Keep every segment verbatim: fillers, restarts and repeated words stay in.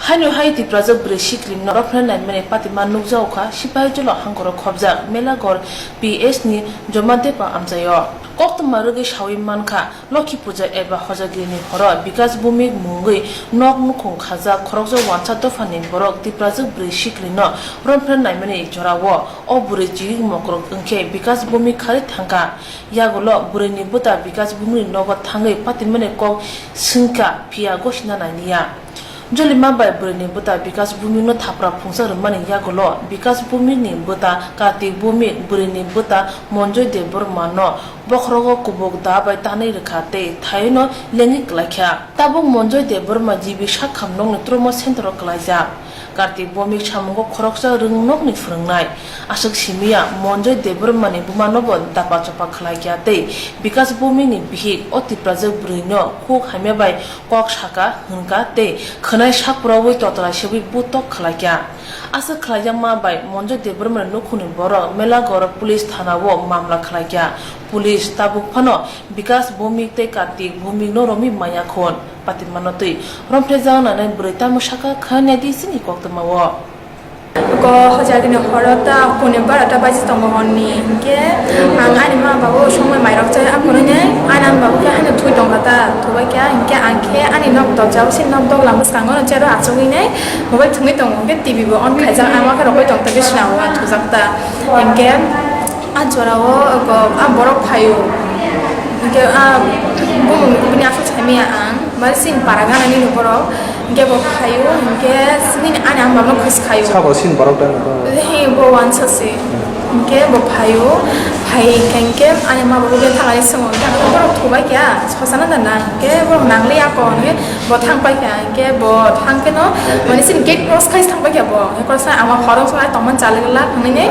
Haino hai Tiprajwk bwrwi sikli no rophre naimani patima nukjago kha Sipahijola hangkoro khobjak Melagor P S ni Jomadepa amchaio. Koktwma rwgwi sawi mankha, Lokhi puja eba Hojagiri ni horo Bikas Bhumik mungwi nok nukhung khajak khoroksa wansa dophani borok Tiprajwk bwrwi sikli no rophre naimani jorao o bwrwi chigik mokrok wngkhe Bikas Bhumik khari thangkha. Yagulo bwrwini bwta Bikas Bhumikni nogo thangwi patimani kok swngkha, phiya gosina nailiya. Jolima bai bwrwini bwta Bikas Bhumikno thapra phungsa rwmani yagulo Bikas Bhumikni bwta Kartik Bhumik bwrwini bwta Monjoy Debbarmano bokhorogo kubuk da bai tanwi rwkha tei thaiwino lengwi klaikha. Tabuk Monjoy Debbarma G B sakham nokni trauma centero klaijak. Kartik Bhumik samungo khoroksa rwngnokni phwrwngnai. Aswk simiya Monjoy Debbarmani bumanobo dapa chopa khlaikha tei Bikas Bhumikni bihik o Tiprajwk bwrwino khuk hamya bai kok saka hwnkha tei khwnai sak puraui totra sebwi butok khlaikha. Aswk khlaijakma bai Monjoy Debbarmani nukhungni borok Melagoro police thanao mamla khlaikha. Police tabuk phano Bikas Bhumik tei Kartik Bhumikno romwi manya khun. Patimano twi romphrejaknani bwrwi tamo saka kha naidi chini koktwmao. Ko hojagini horo ta pune barota baji tongo honni. Hinkhe ang ani ma babu somoi mairok chai aphuru hinwi ani ama babu khe haino thwi tongkha ta, thubai khe hinkhe ang khe ani nok dojao se nok doglam bwskango no chero achugwi nai mobile thwngwi tongo, hinkhe T V bo on khaijak, ang ma khe rogwi tong tei bisna o thujak ta. Hinkhe a jorao a borok phaio, hinkhe a bumung bini aswk saimanya ang. Mari sin para gana nini borok, hinkhe bo phaio, hinkhe nini ani ang bagno khus khaio. Sabo sin borok da nini borok? He, bo wansa se. Hmm. Hinkhe bo phaio, phai hinkhe ani ma babu bethang ani swngo, hinkhe ang borok thubai kha, sosana da nang, hinkhe borok nangliya ko, hinkhe bo thang pai kha, hinkhe bo thang kheno, mani sin gate cross khai thang pai kha bo, hinkhe cross khai ama khorok song ai tongmani chali glak, hinwi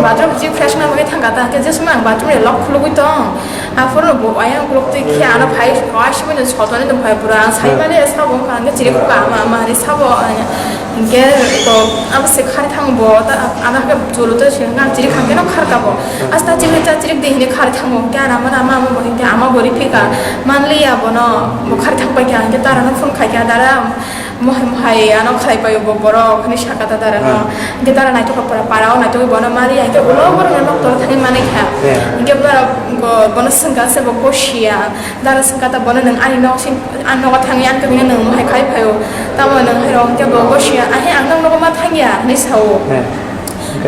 bathroom chi fresh wngna bagwi thang kha ta, hinkhe je somoy ang bathroom ni lock khulugwi tong, aphuru bo ayang ukuluk twi khe ano phai, phai siboni sotoni tong phai pura. Ang sai mani sabo wngkha, ang khe chiri khuka ama, ama hinwi sabo, ang khe ko abo se khari thang bo, ta ano khe churu to se wngkha, ang chiri khang khe no khar ka bo. Asta chiri cha chiri de hinwi khari thang bo, khe ano ama, ama, ama bo hinkhe ama bo ri phika, manliya bono, bo khari thang pai khe, ang khe dara no phone khai kha, dara, Mohai mohai ano khlai paio bo borok hinwi sakha ta dara no. Hmm. Hinkhe dara naitokha pura para o naitokgwi bono mari ya hinkhe ulo borok no nokto thangwi manwi kha. Hmm. Hinkhe borok bo-, bono swngkha se bo kosiya. Dara swngkha ta bono nwng ani nok sing ani nogo thangwi ani kwbangno nwng mohai khai phaio. Tamo nwng hai rok hinkhe bo kosiya ahe ang nang nogo ma thangya hinwi sao. Hmm.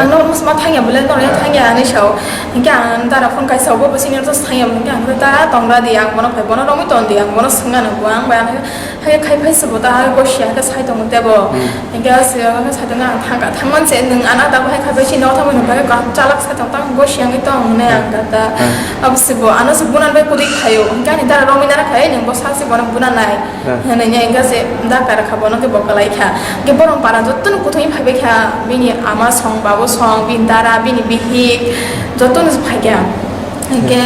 Ang nogo ma thangya bole nogo thangya hinwi sao. Hinkhe ang dara phone kaisa bo bo senior to thangya hinkhe ang dara tongra di ang bono phai bono romwi ton di ang bono swngna nang bo ang bai ang Hai khai phai se bo ta, hai gosiya khe sai tongo tebo. Hmm. Hinkhe se, o khe sai tongo, ang thang kha, thang man se, nwng ano tabuk hai khai phai se, nogo thang mano, hinkhe chalak sai tong, tang gosiya wngwi tong, hinwi ang kha ta. Hmm. Abo se bo, ano se bunan bai kwrwi khaio, hinkhe ani dara romwi nana khai, nwng bo sa se bono buna nai. Hmm. Hinwi hinkhe se dakar kha, bono khe bo kwlai kha. Hinkhe borok para jotono kuthumwi phai bai kha, bini ama song, babo song, bini dara, bini bihik, jotono se phai kha. Hinkhe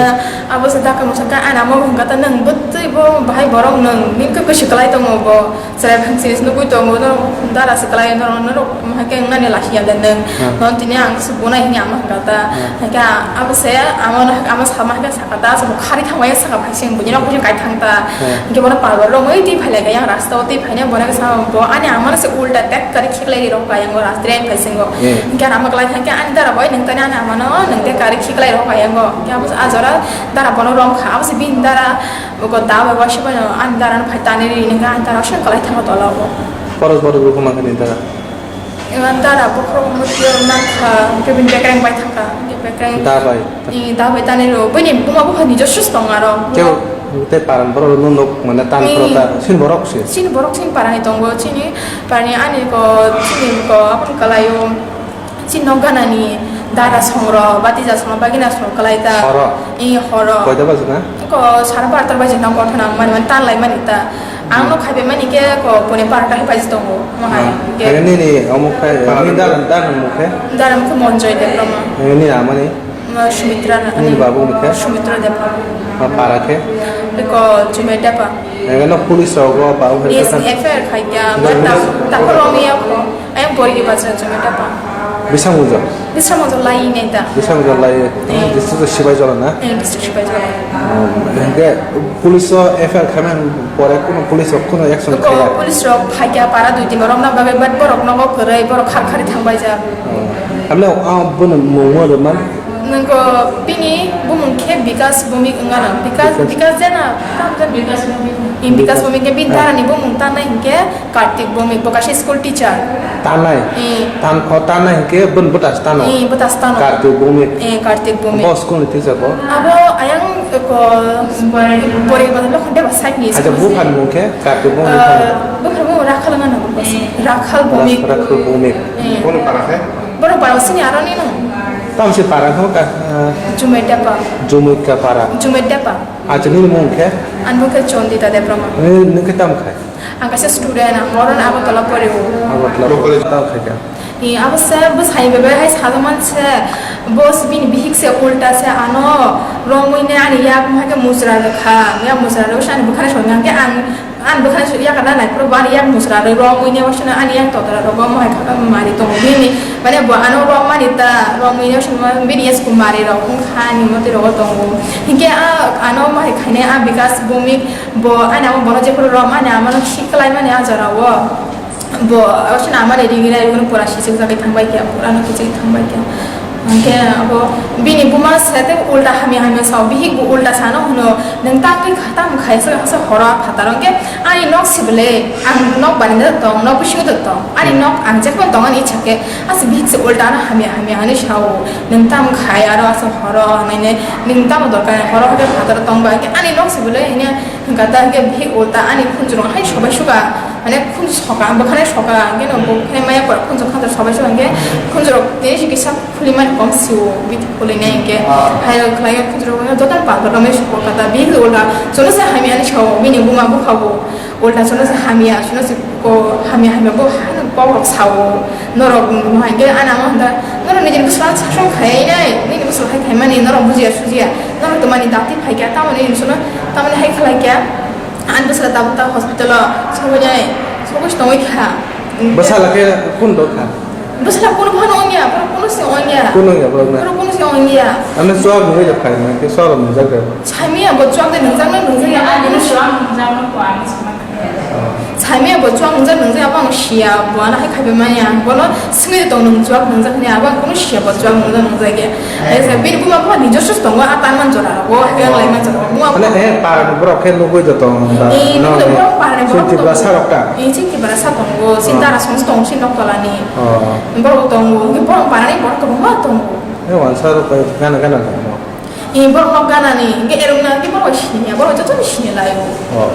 abo se dakar masa kha, ani amo hwnka ta nwng bwtwi bo bahai borok nwng nini khe kwswi kwlai tongo bo, chwrai phang chini se nugui tongo, norok dara se kwlai, norok, norok haikhe wngnani lachiya de nwng, hmm, nono tini ang se bunai hwnwi ama hwnka ta. Hmm. Hinkhe abo se amo no, amo sama hinkhe sakha ta, asa bo khari thangmani sakha phai se buini rok buini kaithang ta. Hmm. Hinkhe bono palwar romwi twi phai lai kha yang rasta o twi phainai bono khe sama bo ani ama no se ulta tek kari khiklai ri rok kha yang o rasta o phai se ngo. Hmm. Hinkhe ang ama kwlai kha hinkhe ani dara bai nwng tani ani ama no nwng tek kari khiklai rok kha yang o. Hinkhe abo se a jora Dara bono rom kha, abo se bini dara, bo da bai waisa bai no ani dara no phai tanwi ri nang kha, ani dara waisa kwlai thango tola o. Boros boros bo khuma khe ni dara? Ani dara bokhorok no twi nang kha, hwnkhe bini bekreng bai thang kha, hwnkhe bekreng. Da bai? Ee, da bai tanwi ro. Bini buma bupha ni josus tong aro. Kebo tei paran borok no nok mane tan phro ta, hmm, chini borok se? Chini borok chini para ni tongo, chini para ni ani ko, chini ko, aboni kwlai o. Chini nok ganani dara songrok, batija songrok, bagina songrok kwlai ta. Horo? Ee, horo. Koita baji na? Ko sara barota baji nok gotho nang mani, mani tan lai mani ta. Ang nok khai pai mani khe ko pone barota hai baji tongo, mo hai. Hmm. Khe nini omo khe, nini dara, dara mung khe? Dara mung khe Monjoy Debbarma. Nini amani? Ma Sumitra na. Nini babu mung khe? Sumitra Debbarma. Ma para khe? Ko Jumai Debbarma. Ega no police rok o ba o hai Yes, khe F I R khai kya, but ta, ta ko romi ya ko. Ayang pori ke bacha Jumai Debbarma. Bisang Mujo. Bisang Mujo lai neta. Bisang Mujo lai. Eh. District Sibai Jola na? Eh, district Sibai Jola. Oh, hingke police o F I R khaimani pore kuno police rok kuno action khaya? Police rok phaikya para dui tin rok na bagwi, but borok nogo kwrwi, borok khar khari thangbai jak. Oh. Amle, ah, bono mungmo rwman? Nungko bini bumung khe Bikas Bhumik wngano. Bikas, Bikas. Bikas jena, tam jena. Bikas Bhumik. Bikas Bhumik khe bini darani bumung tanai hinkhe Kartik Bhumik, bo kaisa school teacher. Tanai? Eh. Tan-, o tanai hinkhe bini bwtas tano? Eh, bwtas tano. Kartik Bhumik? Eh, Kartik Bhumik. Bo school ni teacher bo? Abo ayang ko Porimal Lokhon Deba side ni school. Acha, buphani mung khe Kartik Bhumik. Eh, buphani mung Rakhal wngano bo. Eh. Rakhal Bhumik. Rakhal Bhumik. Eh. Bono para khe? Bono para sini aroni no. Tam se para khe ka, eh, Jumai Deba. Jumika para. Jumai Deba. Acha, nini mung khe? Ani mung khe Chondita Debbarma. Nini, nini khe tam khai? Ang kaisa student, ang oro Agartala pori o. Agartala pori o. Tam khai kha? Ni abo se bwsai bebe hai sajak man se, bo se bini bihik se ulta se ano romwi ne ani yak mohai khe mujra rwkha, yak mujra rwkha se ani bwkhani songya hwnkhe ang, ani bwkhani songya yakana naiphuru bo ani yak mujra rwi romwi ne waisano ani yak totra rogo mohai kha mari tongo bini, mane bo ano romani ta romwi ne waisano bini yasku mari rok wngkha ani motwi rogo tongo, hinkhe a ano mohai khainai a Bikas Bhumik. Bo ani amo bono jephuru rom ani amano siklai mani a jora o. Bo aswk na amani ringi rai bono pura sisik jagwi thangbai kha, pura no kichigwi thangbai kha. Hwnkhe abo bini buma se tei ulta hamya hamya sao, bihik bo ulta sano hwno, "Nwng ta twi kha, tamo khai se horo a phataro?" Hwnkhe ani nok sibole, ang nok barinda tong, nok bisingo tong, ani nok ang jephuru tong ani ichha khe, ase bihik se ulta ano hamya hamya hinwi sao, "Nwng tamo khai aro ase horo?" Hwnwi nwng tamo dorkar horo hwnkhe phataro tong ba, hwnkhe ani nok sibole hwnkhe Hwnkha ta hwnkhe bihik ulta ani khunjurok hai sobai suka, mane khunju soka, bwkhanai soka, hwnkhe no bo khe maya pora khunju khanjak sobai suka, hwnkhe khunjurok tei se kisa khuli mani kom sio, bithi khuli nai hwnkhe hai rok khlai khunjurok joto ni pal rok mani soko kata bihik ulta chono se hamya hinwi sao, bini buma bupha bo ulta chono se hamya, chono se ko hamya hamya bo hai rok kok rok sao, norok hwnkhe ani amo hwnkha norok nini bwswk sasong khai nai, nini bwswk hai khai mani norok bujiya sujiya, norok tongmani dati phaikha, tamoni hinwi chono tamoni hai khlai kha. Ani bwsla tabuk ta hospital o sogwi nai, sogwi se tongwi kha. Bwsala khe kun do kha? Bwsla kunu phano ongya, borok kunu se ongya. Kunu ongya borok na? Borok kunu se ongya. Ano chuak nungwi da phai na, khe chuak rok nungjak da? Samiya bo chuak de nungjak na nungjak ya, ani chuak nungjak no ko ani sama. Samiya bo chuak nungjak nungjak ya, bo ang siya, bo ano hai khaibai manya, bono swngwi tong nung chuak nungjak hwnwi, abo ang kunu siya bo chuak nungjak nungjak ya. Aisa bini buma bupha ni joto se tongo, a tanman jora rogo, hwnkhe ang lai man jora rogo. Mane, eh, para ni borok khe nugwi da tong da. Eh, no, nugwi da borok para ni borok Tiprasa rok ta? Eh, chini Tiprasa tongo, chini dara song se tongo, chini nok tola ni. Oh. Borok tongo, hwnkhe borok para ni borok kwbangma tongo. Eh, wansa rok bai gana gana tongo. Eh, borok nok gana ni, hwnkhe erong na, hwnkhe borok sini ya, borok joto ni sini lai o. Oh.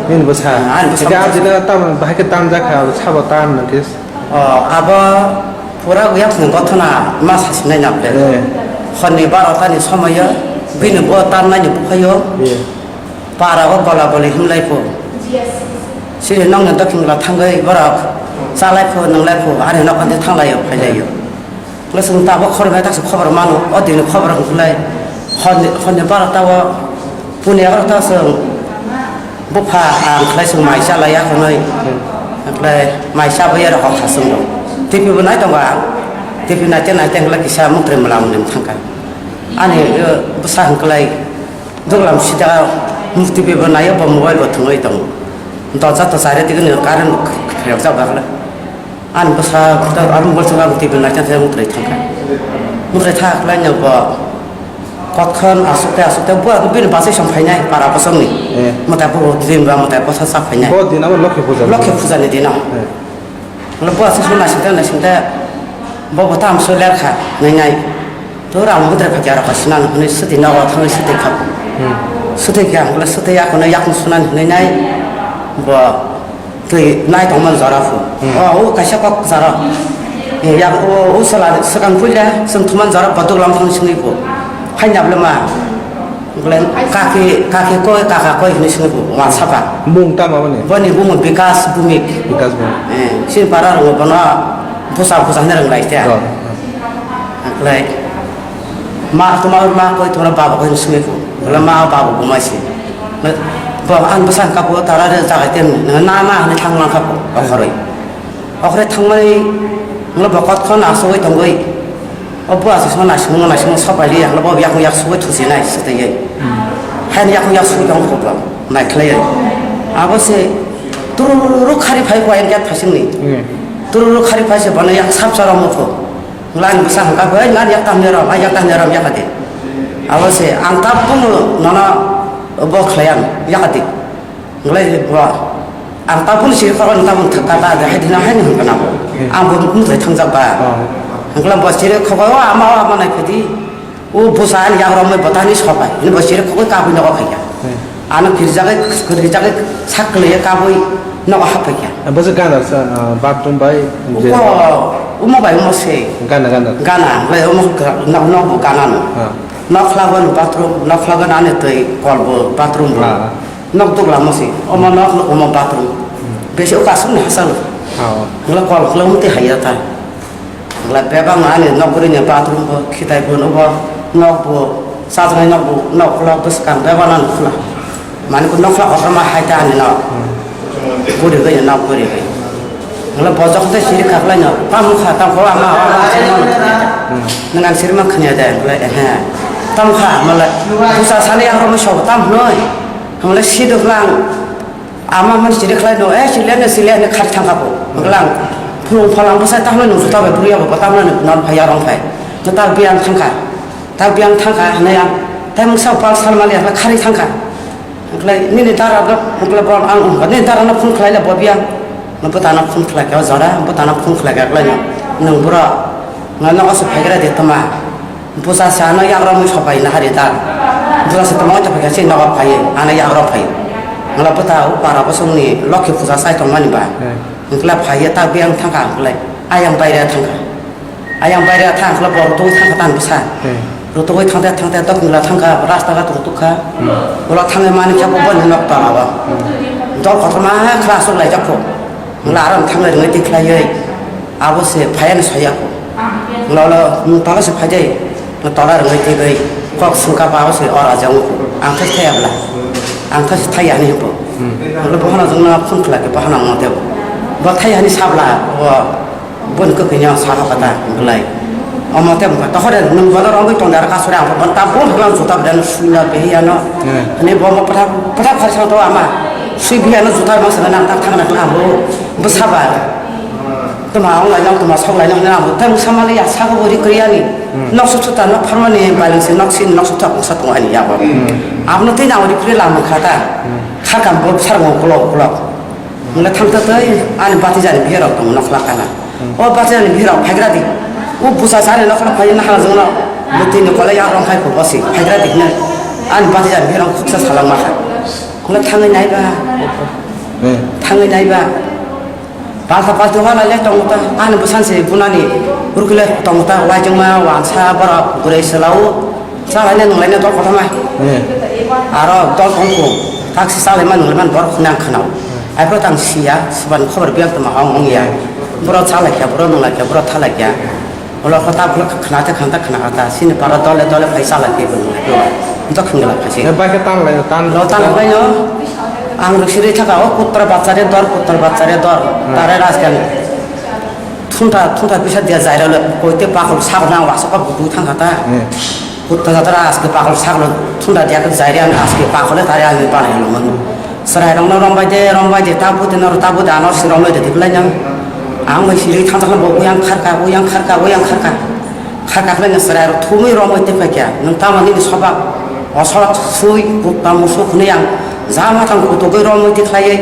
Nini bwsa? Ah, ani bwsa. Hwnkhe ah, jina tam, bahai khe tam jakha, sabo tam nang khe. O, abo pura yakni gothona ma sasinai na ble. Eh. Horni barota ni somoyo bini bo tarnai ni buphayo. Eh. Para o bola boli himlai pho. Siri nokni dokhin la thangwi borok chalai pho, nwnglai pho, ani nok hwnwi thanglaio, phailaio. Hwnkhe chwng tabuk khoroknai taksa khobor mano, o dini khobor hwnkhe horni, horni barota o. Puni oro ta chwng bupha ang khlai chwng mai cha lai ya hwnwi. Hwnkhe mai cha bai oro hokha chwng rw. T V bo nai tongo ang. T V naite naite hwnkhe kisa muktri mwla mwlwi thangkha. Ani, eh, bwsa hwnkhe duglam sida T V bo naio bo mobile bo thwngwi tongo. Doja to chari digini current bo khirok jak dakle. Ani bwsa, aro mobile chungo T V naithang thang muthrai thangkha. Muthrai thangkha khlai no bo kothon asukte asukte bo bini bachai song phainai para bosongni. Eh. Mwtai bo din ba mwtai bwsa cha phainai. Bo din abo Lokhi puja. Lokhi puja ni dino. Eh. Bo asuk sung naisingte naisingte bo bo tam so lerkha nainai. To rang muthrai phakya rok sinani hwnwi swtwi nogo thangwi swtwi kha. Hmm. Swtwi kha hwnkhe swtwi yakno yakung sunani hwnwi nai bo. Twi nai tongmani jora pho. Hmm. O, o kaisa kok jora. Ya, o, o sala swkang puila chwng thumani jora bodok lam thang singwi pho. Haina bole ma. Bole kaki, kaki koi, kaka koi hinwi singwi pho. Wa sapa. Mung tamo boni? Boni bumung Bikas Bhumik. Bikas Bhumik. Eh, sin para rong bono busa busa hinwi rong lai te. Oh. Bole ma tuma ma koi tuma baba koi singwi pho. Bole ma baba bumai si. Bo ang bwsa wngkha pho, tara de jagai tem, na, na, na, hinwi thang lang kha pho, okhoroi. Okhre thangmani, hwnwi bo kot khon asugwi tongwi. O bo asuk song naisingmo naisingmo sok bai liya, hwnwi bo yakung yak sugwi thusi nai se tei. Hain yakung yak sugwi tong phobla, nai khlai. Abo se tururu khari phai ko ayang yak phasingni. Hmm. Tururu khari phai se bono yak sap chara mo pho. Lan bwsa hangka bai, lan yak tam neram, ay yak tam neram yakadi. Abo se ang ta pung nono bo khlayan yakadi. Nglai bo ang tabun siri khoro tabun thaka ta de hai dina hai ni hwn kana bo. Hmm. Ang bo mutai thangjak ba. Oh. Nglai bo siri khogo o ama o ama nai khodi. O busa ani yang romoi botani sopai. Ni bo siri khogo kabui nogo khaiya. Hmm. Ano girjagai girjagai sakle kabui nogo hapai ya. Bo se gana sa, ah, bathroom bai je. Ko umo bai umo se. Gana, gana. Gana nglai umo no no bo gana no. Ah. Nokhla bo bathroom, nokhla gana ani tei kol bo bathroom bo. Ah. Nok dugla mo se, omo nok, omo bathroom. Hmm. Besi o kasuk ni hasal. Oh. Ngla kol khla umte haya ta. Ngla bebak ma ani nok guri ni bathroom bo, khitai bo, no bo, nok bo, sajnai nok bo, nok khla bwskang bebak na khla. Mani ko nok khla kotor ma hai ta ani nok. Hmm. Guri gai nok guri gai. Ngla bojok te siri khaklai no, tam kha, tam kho ama, ama, ama, ama, ama. Hmm. Nang siri ma khanya da, ngla, eh, eh. Tam kha, mala, busa sani yang romo sob, tam noi. Mala siduk lang. Ama man siri khlai no, eh, sili ano, sili ano khari thangkha bo. Mala, phulung phalang bwsai tahno nung juta bai buri abo, bo tamno nung non phai yarong phai. No ta biang thangkha. Ta biang thangkha, hwnwi ang, tai mungsa pal sal mali, khari thangkha. Hwnkhe nini dara no, hwnkhe bo ang wngkha, nini dara no phone khlai le bo biya. No bwtano phone khlai kha o jora, bwtano phone khlai kha khlai no. Nwng bro, no nogo se phaigra de tama. Bwsa se ano yagra mui sopai na hari ta. Bwsa se tama oi ta phai kha se nogo phai, ano yagra phai. Ngla bwta o para bosong ni lokhi puja sai tong mani ba. Hmm. Hwnkhe phai ta biya thang kha hwnkhe ayang bai ra thang kha. Ayang baire thang khla bo rutugwi thang kha tang bwsa. Hmm. Rutugwi thangte thangte tok nila thang kha rasta ghat rutuk kha. Hmm. Ulo thangwi mani khe bo boni nok tola o. Hmm. Dol kotorma khla aswk laijak kho. Nila aram thangwi rwngwi tikhlaiwi abo se phaiya no soya kho. Nila ulo tola se phaijai. Tola rwngwi tigwi kok swngkha ba abo se ora jang kho. Ang thai thaya bla. Ang thai thaya ni bo. Hmm. Ulo bohana jongna phun khla khe bohana mo tebo. Bo thaya ni sabla bo. Boni kwkwi no sa kha ta bwlai. Omo tei wngkha tohore nwng bono romwi tong da kasure ang bo ta bo phano juta bwlai no sui no behi ano. Hmm. Hwnwi bo omo pwthak pwthak khari sa to ama sui behi ano juta ma sana nang tak thang na kla bo bwsa ba. Tuma ong lai nang tuma sok lai nang na bo tang sama le ya sa bo ri kri ani. Hmm. Nok su su ta nok pharmani balance nok sin nok su ta sa tong ani ya bo. Hmm. Abno tei na ri kri lam kha ta. Hmm. Kha kam bo sar mo klo klo. Mula thang ta tei ani bati jani bihar rok tong nok lakana. Hmm. O bati jani bihar rok phaigra di. O busa sani nok phai na hana jongno. Bati ni kolai ya rong phai ko bosi phaigra di ne. Ani bati jani bihar rok khuksa salang ma kha. Mula thangwi nai ba. Hmm. Thangwi nai ba. Palta palta wala le tong ta ani busan se bunani urkile tong ta wajong ma wansa bara gure selau. Salaina nunglaina dol kotorma. Hmm. Aro dol tongkhu. Taksi salaima nunglaima borok nang khanao. Aipro tang siya, siban khobor biang tongma hong wng ya. Boro salai kha, boro nunglai kha, boro thalai kha. Ulo kho ta bolo khna te khna ta khna ta. Sini para dole dole phai salai khe bo nunglai kho. Nto khngla phai se. Bai khe tan lai tan. Lo tan lai no. Ang rok siri thaka o putra bachare dor, putra bachare dor. Hmm. Tare raskan. Thunta, thunta bisa dia jaira le, koite pakol sak nang wasa ka butu thang kata. Hmm. Kutta jatra aske pakol sak lo, thunta dia ke jaira ang aske pakol le tare ang panai lo man. Serai rong no rong bai de, rong bai de, tabu de nor tabu de anor si rong bai de diklai nang. Ang bai siri thang thang bo uyang kharka, uyang kharka, uyang kharka. Kharka khlai nang serai ro thumui rong bai te phai kya. Nang tama nini sobak, osot sui, kutta musu khunui ang. Jama thang kutugui rong bai te khlai.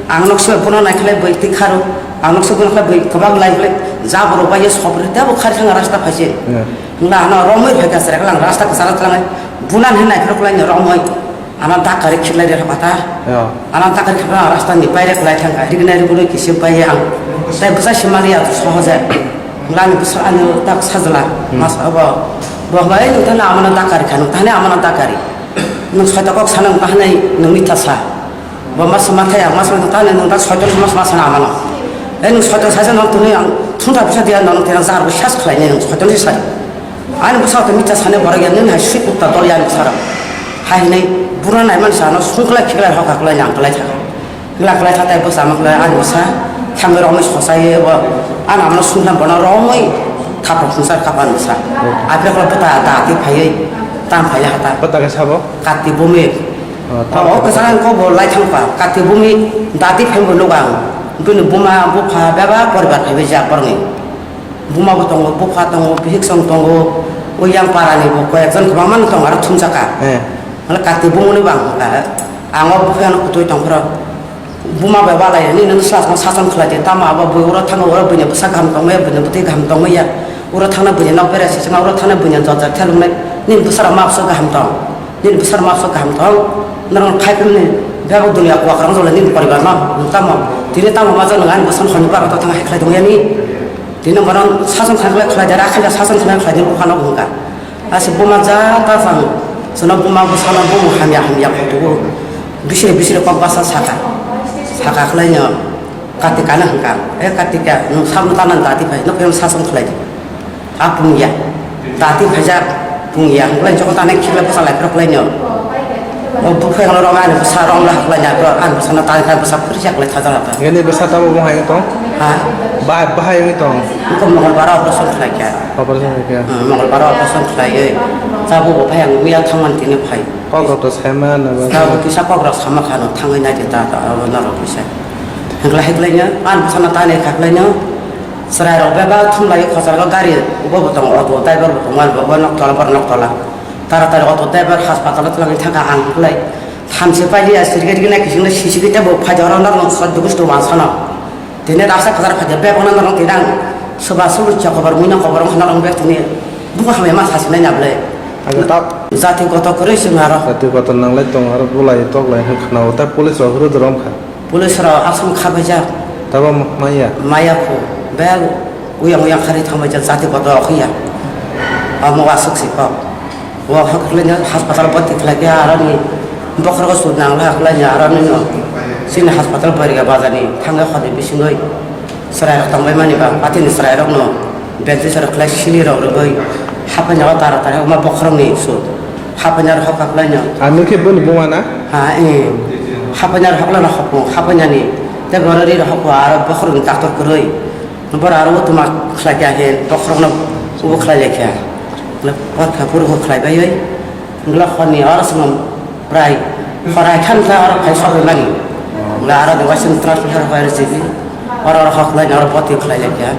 Ang nok se bono nai khlai bai te kharo. Ang nok se bono khlai bai kobak lai khlai. Jabro bai ye sobri tebo khari thang rasta phai se. Hmm. Ngla ano romoi phai ka sere klang rasta ka sara tlangai. Bunan hin nai phirok lai romoi. Ano dakari khiklai de kata. Ya. Ano dakari khikla rasta ni paire khlai thang ka. Rignai rugui kisim pai ang. Tai bwsa simali ya sohoje. Ngla ni bwsa ani tak sajla. Hmm. Mas abo. Bo bai nung thana amana dakari khanu thani amana dakari. Nung soita kok sanang tahnai nung mitha sa. Bo mas ma thaya, mas ma thaya, nung ta soiton mas ma sana amano. Eh, nung soiton saisa nung tuni ang thunta bisa dia nung tena jar bo sas khlai ni nung soiton si sai. Ani bwsa to mitha sane borok ya nung hai sui kutta dol ya ni sara. Hai hinai bura nai man sa no sungkla khikla hoka khlai nang khlai tha. Khlai khlai tha tai bwsa ma khlai ani bwsa. Thangwi romwi sosaye bo, ano amno sumsam bono romwi thapra khumsa kapan sa. Apre ko bota da ti phaiwi tam phaiya hata. Bota ke sabo? Kati bumi. Oh, tam O phaiya. Kesang ko bo lai thang pa. Kati bumi da ti phai bo nugang. Bini buma bupha beba poribar phaiwi ja porni. Buma bo tongo, bupha tongo, bihik song tongo. O yang para ni bo ko ekjon kwbangma no tongo aro thumjaka. Eh. Mala kati bumuni bang ka. Ango bupha no kutui tong phro. Buma bai walai ni nang sla song sason khlai de tamo abo bui uro thang uro buini bwsa kaham tong maya buini bwtwi kaham tong maya uro thang na buini nok bera se sima uro thang na buini jot jat thelung nai nini bwsa rok mapso kaham tong nini bwsa rok mapso kaham tong norok khai phim ni bebak dunia kuwa kwrang jole nini poribar no tamo tini tamo ma jano ani bwsa no hwnwi baro to thang hai khlai tong yani tini bono sason khlai khlai khlai de ra khlai sason khlai khlai de bupha no hwnka. Ase buma ja ta phang, sono buma bwsano bumu hamya hamya photo o. Bisiri bisiri kok basa saka. Saka khlai no, Katika no hwnkha. E Katika, nwng sabno tana dati phai, nwng phai sason khlai di. A pungya. Dati phaijak, pungya. Hwnkhlai jokon tana khikla bwsa lai phirok khlai no. O buphai no rong ani bwsa rong la khlai na, ani bwsano tani tani bwsa phirjak lai thajak la. Ngeni bwsa tamo bung hai tong? Ha? Ba-, bahai wngwi tong? Nokho Mongolbar operation khlai kha. Operation khlai kha. Hmm, Mongolbar operation khlaiwi. Tabuk bo phai ang miya thangmani tini phai. Kok rok to saima na ba? Tabuk kisa kok rok sama khano thangwi nai de ta ta abo norok kisa. Hwnkla hwnkhlaino, ang bwsano tanwi kha khlaino. Chwrai rok bebak thumlaiwi khochar o gari bo bo tongo, auto driver bo tongo, bo nok tola, bor nok tola. Tara tara auto driver hospital o twlangwi thangkha ang hwnkhlai. Thamse pailiya sirgit gina kisingno sisi gita bo phai oro norok soddo busto wansano. Tini rasa kwchar khaijak bebak no norok tini ang soba sobo cha kobar mui no kobar wngkha norok bek tini buko hamya ma sasinai na bwle. Ang ta- Jati kotor kwrwi chwng aro. Jati kotor nanglai tong aro bulai toklai hwn khna o ta police rok hwrwi dorom kha. Police rok aswk kha baijak. Tabo maya? Maya khu bel uyang uyang kharwi thang baijak jati kotor okhiya. Omo aswk si kok. O haklaino hospital bwrwi khlaikha aroni bokhorogo sut nangla haklaino aroni no chini hospital bwrwi bazani thangwi hwnwi bisingwi chwrairok tongbaimani ba patini chwrairokno benchi chwrai khlai sili rok rwgwi haphaina o tara tara wngma bokhorokni sut haphaina rok haklaino. Ang nukhe boni buma na? Ha, eh. Haphaina rok haklaino hopung haphainani tei borok ri rok hopung aro bokhorokni doctor kwrwi. Boro aro utuma khlai kha khe bokhorokno ubo khlai lai kha. Porkha phuru kho khlai bai oi. Wngla honni oro chwng prai horai khan kha oro khai sokwi mani. Wngla aro de waising transfer kho R G B. Oro oro hok lai oro boti khlai lai kha.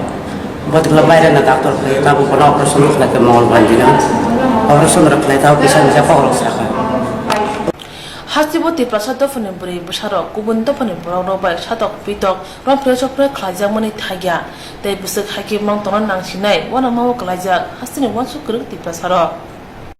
Boti khlai baire na doctor khlai tabo bono operation khlai khe mongol bai dino. Operation rok khlai tabo kisa misa kok rok sa kha. Hasteo Tiprasa dophani bwrwi bwsarok kubun dophani borokrok bai satok pitok romphre chopre khlaijakmani thaiya tei bwswk hai khe mantongna nangsinai uanama o klaijak hasteni uansuk kwrwng Tiprasarok.